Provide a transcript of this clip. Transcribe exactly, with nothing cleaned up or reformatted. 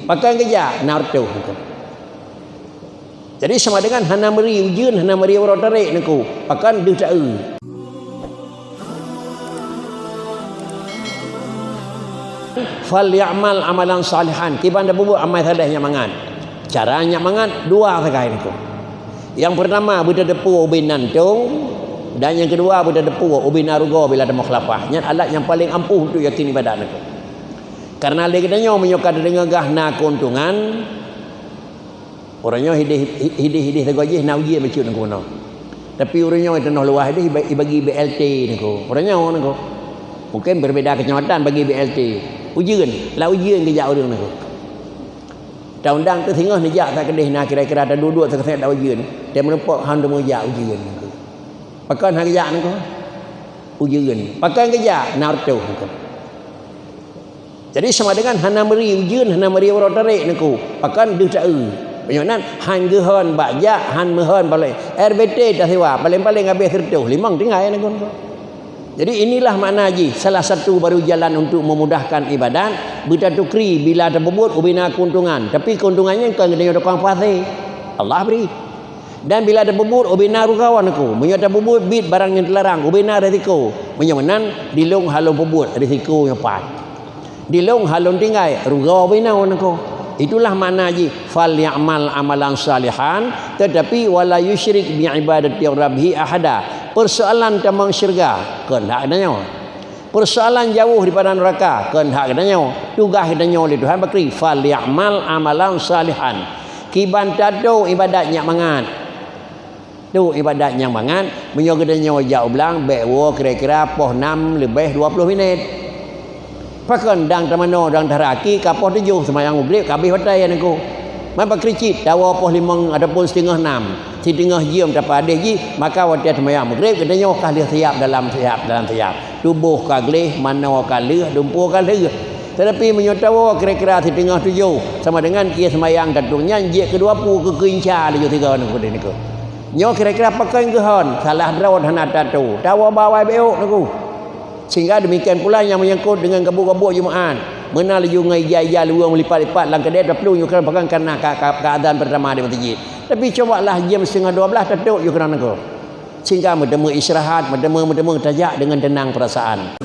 Pakon geujak, na reutôh nangku. Jadi sama dengan hana meuri ujeuen, hana meuri uroe tarek nangku. Pakon deuh ta-eu. "Fal ya'mal amalan salihan." Kiban tapeubuet amai saleh nyang mangat. Cara nyang mangat dua sagai nangku. Nyang peurtama, beutateupeue ubé na euntông, dan nyang keudua, beutateupeue ubé na rugoe bila tamukhalafah. Nyan alat nyang paleng ampuh untuk yakin ibadat nangku. Karena lé geutanyoe meunyoe ka teudeungoe gah na keuntungan, uroe nyoe hideh, hideh-hideh sagoe jih na ujeuen bacut nangku meunoe. Tapi uroe nyoe teunoh luwah hideh iba-, ibagi B L T nangku. Uroe nyoe nangku. Mungkin berbeda kecamatan bagi B L T. Ujeuen, lam ujeuen geujak ureueng nangku. Taundang teuh singoh neujak sakeudeh na kira-kira taduek-duek sakeuseuet lam ujeuen. Teuh meurumpok han teumeu jak ujeuen nangku. Pakon han geujak nangku? Ujeuen. Pakon geujak? Na reutôh nangku. Jadi sama dengan hana meuri ujeuen, hana meuri uroe tarek nangku. Pakon deuh ta-eu. Meunyoe nan han geuhon bak jak, han meuhon bak lé. R B T tasewa, paleng-paleng habéh sireutôh, limong tinggai nangku. Jadi inilah makna jih, salah satu baru jalan untuk memudahkan ibadat, beutatukri bila tapeubuet ubé na keuntungan. Tapi keuntungan nyan kon geutanyoe tukang puase. Allah bri. Dan bila tapeubuet ubé na rugoe nangku, meunyoe tapeubuet biet barang nyang teularang, ubé na risiko. Meunyoe meunan, dilôn han lôn peubuet, risiko nyoe pat. Dilôn han lôn tinggai, rugoe ubé na nangku. Itulah makna jih, "Fal ya'mal amalan salihan," tetapi, "Wa la yusyrik bi ibadati rabbihi ahada." Persoalan tamong syeuruga, keuheundak geutanyoe. Persoalan jauh daripada neuraka, keuheundak geutanyoe. Tugaih geutanyoe lé Tuhan bakri, "Fal ya'mal amalan salihan." Kiban tatôk ibadat nyang mangat. Tôk ibadat nyang mangat, meunyoe geutanyoe jak u blang, bèk woe kira-kira poh nam leubeh dua ploh minèt. Pakon dang tamanoe dang taraki ka poh tujoh seumayang Maghrib ka habéh watèe nangku. Man pakri cit tawoe poh limong ataupun siteungoh nam, siteungoh jeuem tapadéh jih, maka watèe seumayang Maghrib geutanyoe ka lheueh siap dalam siap, dalam siap. Tuboh ka gleh, manoe ka lheueh, dumpeue ka lheueh. Tetapi meunyoe tawoe kira-kira siteungoh tujoh, sama dengan ie seumayang tatong nyan jeuet keu dua pue keu keuinca laju sigoe nangku deh nangku. Nyoe kira-kira pakon geuhon, salah droe hana tatô, tawoe bak awai beuôk nangku. Sehingga demikian pula nyang menyangkut dengan gabuk-gabuk Jumaat, meunan laju ngon ija-ija luweue meulipat-lipat lam keudè taplueng nyoe keunan pakon karena ka, ka, ka azan pertama di meuseujid. Tapi cobalah jeuem siteungoh dua blaih tatôk nyoe keunan nangku. Sehingga meuteumé istirahat, meuteumé, meuteumé tajak dengan tenang perasaan.